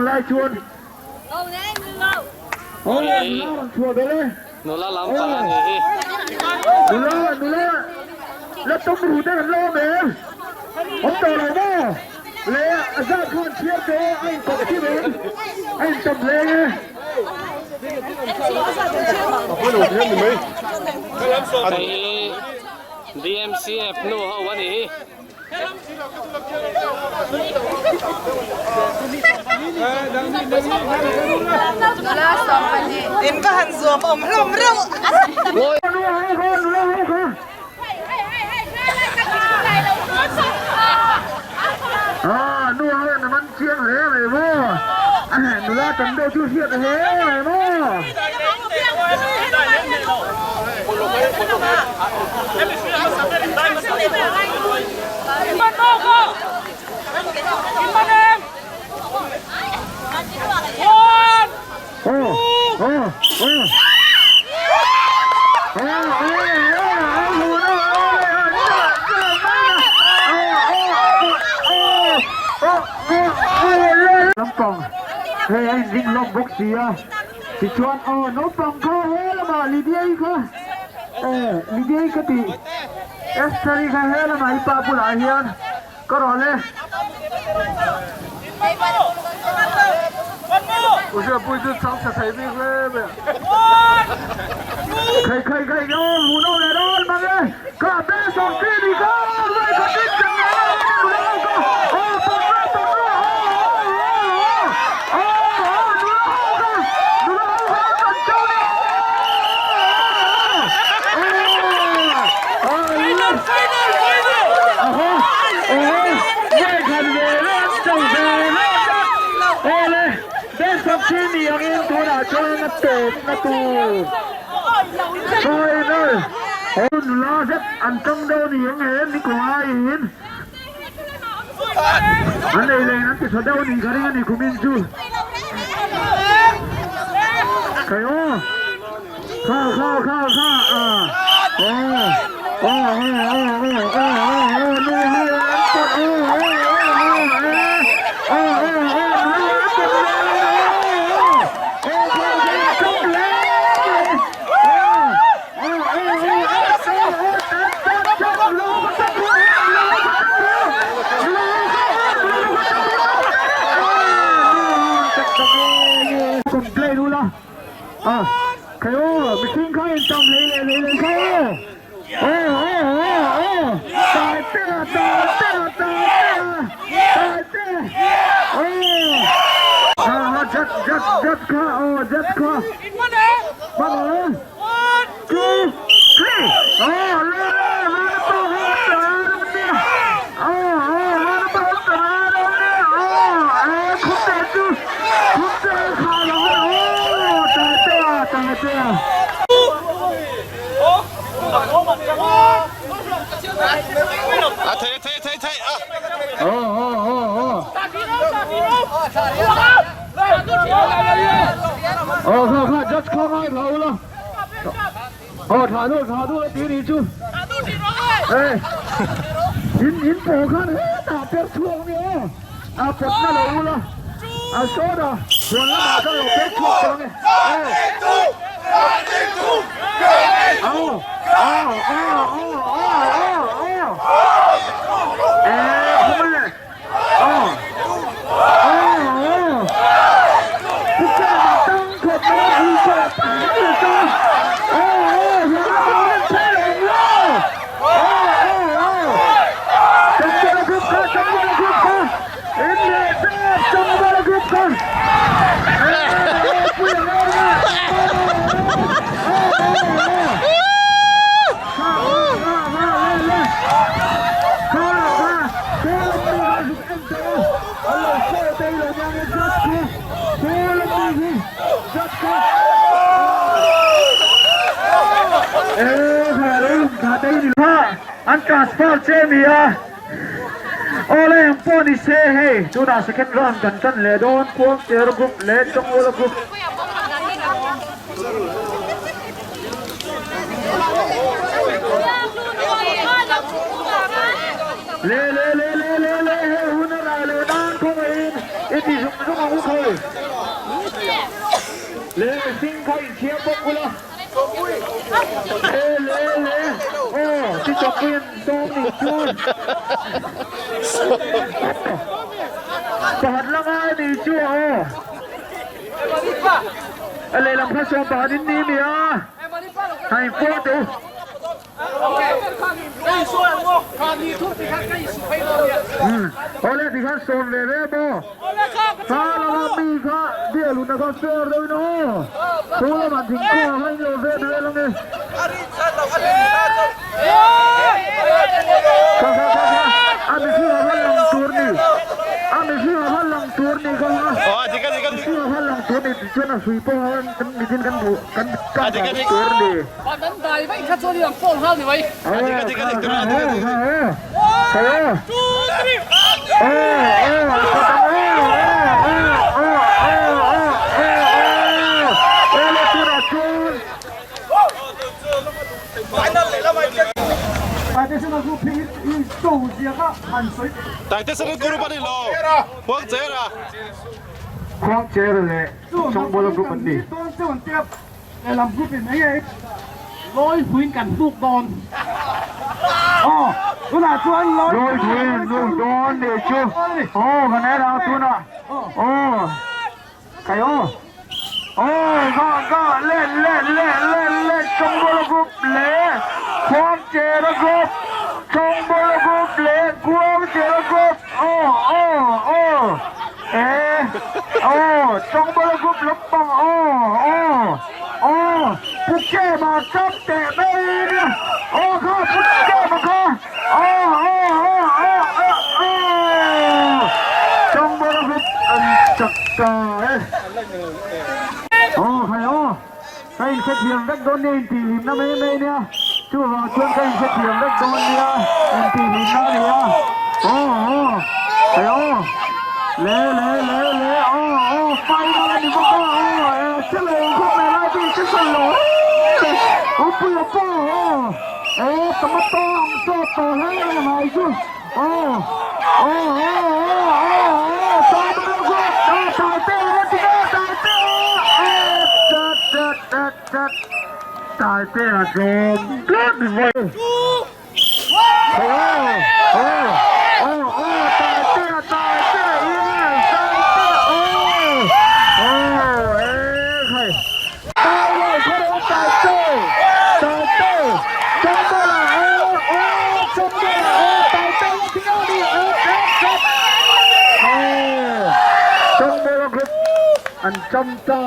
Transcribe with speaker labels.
Speaker 1: Lai chuan aw nula rawn chhuah belh e.
Speaker 2: Nula lam pang a nih hi.
Speaker 1: Nula nula la tum ru te kan la awm em? Awm tawh lo maw? Le a zat khan chhiar teh e a inkawp hrim em? A intam hleng e.
Speaker 2: Hei hi DMCF nu ho a nih hi.
Speaker 3: In ka han zuam awm hlawm reuh.
Speaker 1: Nu ho in a man chiang hle mai maw? Nula tam deuh chu hriat a hle mai maw? Lampang hei a inring hlawm bawk si a tichuan aw naupang kha he lamah Lydia-i kha eh Lydia-i ka tih Esther-i kha he lamah i pa bulah hian ka rawn e. Khai khai khai aw hmuh nawm leh dawn mang e ka best of three ni ka vai khat in kan nei a nula ho ka aw pawt rawh pawt rawh aw aw aw aw aw nula ho ka nula ho ka kan cho ni aw aw aw aw vai khat ve ve an cho ve ve aw le best of three ni angin tunah chuan a tawp na tur final he nula zet an tang deuh ni ang he ni kawngaiin an ei leh an ti tha deuh ni ka ring a ni kumin chu khai aw kha kha kha kha a aw aw aw aw aw aw aw nu ho an pawt aw aw aw aw aw aw aw nu an pawt aw aw aw aw
Speaker 2: A thei thei thei thei a.
Speaker 1: Aw kha kha judge kha ngai thla ula aw tha nu tha nu a ti ni chu eh in in pawh khan hetah per chhuak ni aw a pawt na lo ula a soda huan lamah khan lo per chhuak tawh ange aw aw aw aw aw aw eh khawnge An transfer che ni a, awle ang pawh ni se hei tunah second round kan tan leh dawn Kuangter group leh Chawngawla group. Le le le le le le he hun a rah leh nan khawngaihin i ti zung zung ang. ang u khai. Le mihring kha inchhiar bawk ula. Le le le aw chi chawpui an dawng nih chuan pakhat la ngai nih chu aw. A lehlam kha 11 in ni mi a, a infuah teh u. Awle ti khan sawm ve ve maw? Kha lama mi kha bialuna kha fair deuhin aw. Chu lamah thingkung ah khan in lo vet vel ange. Kha kha kha kha a mihring ah khan lang tur ni. A mihring ah khan lang tur ni kha kha. Mihring ah khan lang tur ni tih chuan a hrui pawh khan mitin kan hmuh kan kah tur ni. Khuangchera leh Chawngbawla group an ni.
Speaker 4: Lehlam group in enge lawi huin kan hnuk dawn. Aw tunah chuan
Speaker 1: lawi huin hnuk dawn nih chu aw kan en ang tunah aw kai aw aw ga ga le le le le le Chawngbawla group leh Khuangchera group Chawngbawla group leh Khuangchera group aw aw aw e aw Chawngbawla group lampang aw aw. Aw Pu Kema cham teh mai nia aw kha Pu Kema kha aw aw aw aw aw aw Chawngmawla group an chak ta e aw khai aw ka inhrethiam vek dawn nia intihhlimna mai mai nia chuvang chuan ka inhrethiam vek dawn nia intihhlimna a ni a aw aw khai aw le le le le aw aw final a ni bawk a aw e che lo khawp mai lai bik che sawi lo e upuia pawh aw e tomato ang sawt tawh hle a ngai chu aw aw aw aw aw aw tomato group aw taite a va ti a taite a e tat tat tat tat taite a zawm tlat mai. An cham ta.